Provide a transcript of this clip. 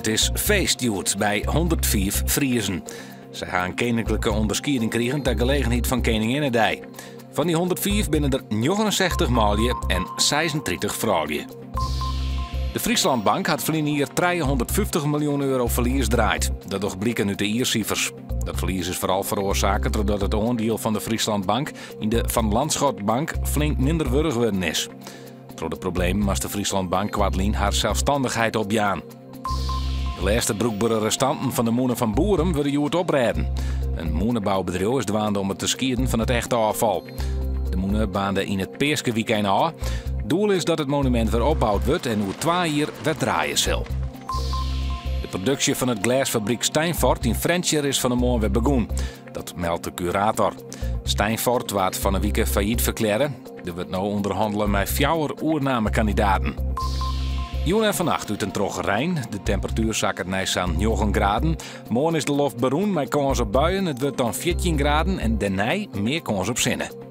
It is feest hjoed by 105 Friezen. Sy ha in keninklike ûnderskieding krigen ta gelegenheid fan Keninginnedei. Fan dy 105 binne der 69 manlju en 36 froulju. De Friesland Bank hat ferline jier 350 miljoen euro ferlies draaid. Dat docht bliken út de jiersifers. Dat ferlies is foaral feroarsake trochdat it oandiel fan de Friesland Bank yn de Van Lanschot Bank flink minder wurdich wurden is. Troch de problemen moast de Friesland Bank koartlyn har selsstannichheid opjaan. De lêste brûkbere restanten fan de mûne fan Boerum wurde hjoed oprêden. In mûneboubedriuw is dwaande om it te skieden fan it echte ôffal. De mûne baarnde yn it peaskewykein ôf. Doel is dat it monumint wer opboud wurdt en oer twa jier wer draaie sil. De produksje fan it glêsfabryk Steinfort yn Frjentsjer is fan 'e moarn wer begûn. Dat meldt de kurator. Steinfort waard fan 'e wike fallyt ferklearre. Der wurdt no ûnderhannele mei fjouwer oernamekandidaten. Jûn en fannacht út en troch rein. De temperatuer sakket nei sa'n 9 graden. Moarn is de loft berûn mei kâns op buien. It wurdt dan 14 graden en dêrnei mear kâns op sinne.